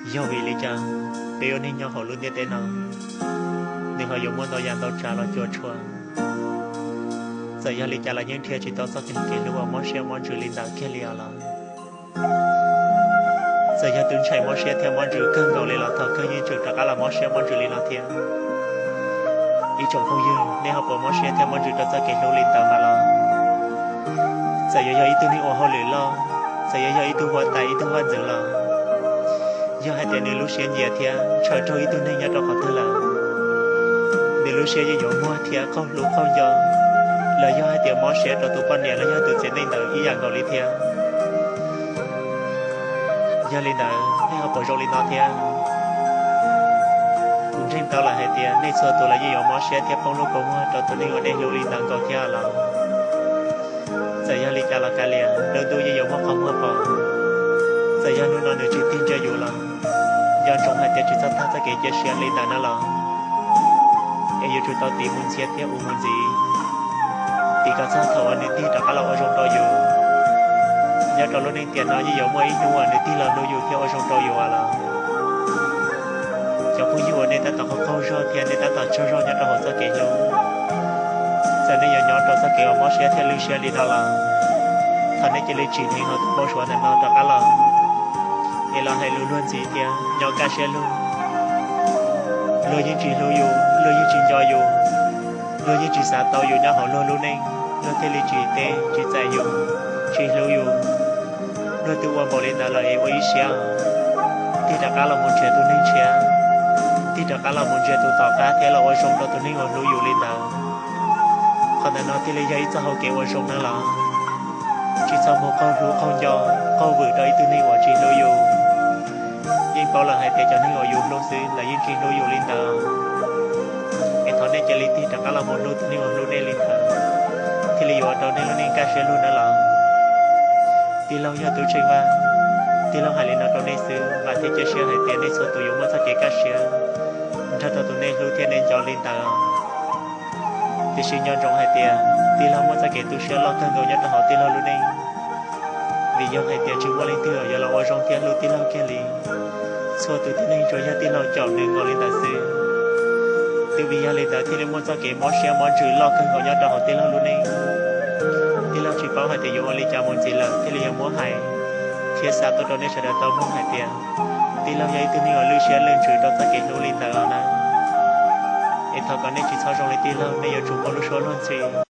Yog vim li cas peb ua neeg nyob hauv lub ntiaj teb no, nws ho yuav muaj ntau yam ntau tsav los cuam tshuam? Txawm yog li cas los yeej nrhiav tsis tau txoj kev hlub uas mob siab mob ntsws li ntawd kiag li os los. Txawm yog tus ntshai mob siab thiab mob ntsws kawg nkaus li los thaum kawg yeej tseem rov qab los mob siab mob ntsws li no thiab. Ib tsoom phooj ywg, nej ho puas mob siab thiab mob ntsws rau txoj kev hlub li ntawd mas los? Txawm yuav yog ib tug neeg ua hauj lwm loj, txawm yuav yog ib tug huab tais ib tug vaj ntxwv los, yog hais tias nws lub siab nyiam thiab ntshaw raug ib tug neeg nyob rau qhov twg lawm, nws lub siab yeej yuav muag thiab qaug hlub qaug nco, los yog hais tias mob siab rau tus poj niam los yog tus txiv neej ntawd ib yam nkaus li thiab. Yog li ntawd nej ho puas zoo li no thiab? Kuv ntseeg tau lawm hais tias nej txhua tus los yeej yuav mob siab thiab poob lub kua muag rau tus neeg uas nej hlub li ntawd nkaus thiab los. Txawm yog li cas los kav liam, lub ntuj yeej yuav muaj qhov muag pom. Txawm yog hnub no nws tsis tig ntsia yus los, nco ntsoov hais tias tsis txhob tag txoj kev cia siab li ntawd na los, es yuav tsum tau tiv mus ntxias thiab ua mus ntxiv, tiv kom txog thaum uas nws tig rov qab los ua zoo rau yus. Nyob rau lub neej tiam no yeej yuav muaj ib hnub uas nws tig los hlub yus thiab ua zoo rau yus los. Cov phooj ywg uas nej tab tom qaug qaug zog thiab nej tab tom tsaug zog nyob rau hauv txoj kev hlub, txawm nej yuav nyob rau txoj kev uas mob siab thiab lwj siab li no los, thov nej cia li tsim dheev hauv tus npau suav ntawm no rov qab los, es los hais lus luag ntxiv tias nyob kaj siab lug. Luag yeej tsis hlub yus, luag yeej tsis nco yus, luag yeej tsis xav tau yus nyob hauv luag lub neej, luag thiaj li tsis teb tsis txais yus, tsis hlub yus. Luag twb ua npaum li ntawd lawm es ua ib siab, tig rov qab los mus nrhiav tus neeg tshiab, tig rov qab los mus nrhiav tus tom qab thiab los ua zoo rau tus neeg uas hlub yus li ntawd. Qhov ntawm no thiaj li yog ib txoj hau kev ua zoo na los. Tsis txhob mus qaug hlub qaug nco, qaug vwm rau ib tug neeg uas tsis hlub yus. Yeej paub lawm hais tias cov neeg uas yus hlub xwb lawv yeej tsis hlub yus li ntawd. Es thov nej cia li tig rov qab los mus hlub tus neeg uas hlub nej li ntawd, thiaj li yuav ua rau nej lub neej kaj siab lug na los. Tij laug yog tub Tsheej Vaj, tij laug hais li no rau nej xwb vam thiab cia siab hais tias nej txhua tus yuav muaj txoj kev kaj siab nrog rau tus nej hlub thiab nej nco li ntawd. Tiam sis nco ntsoov hais tias tij laug muaj txoj kev tu siab loj kawg nkaus nyob rau hauv tij laug lub neej, vim yog hais tias tsis muaj leej twg yuav los ua zoo thiab hlub tij laug kiag li. Txhua tus tib neeg tsuas yog tij laug caum nws nkaus li ntawd xwb. Twb vim yog li ntawd thiaj li muaj txoj kev mob siab mob ntsws loj kawg nkaus nyob rau hauv tij laug lub neej. Tij laug tsis paub hais tias yuav ua li cas mus ntxiv lawm thiaj li yuav muab hais thiab xa tuaj rau nej sawv daws tau mloog hais tias tij laug yog ib tug neeg uas lwj siab lwj ntsws rau txoj kev hlub li ntawd os na. Es thov kom nej tsis txhob zoo li tij laug, nej yuav tsum muaj lub suab luag ntxhi.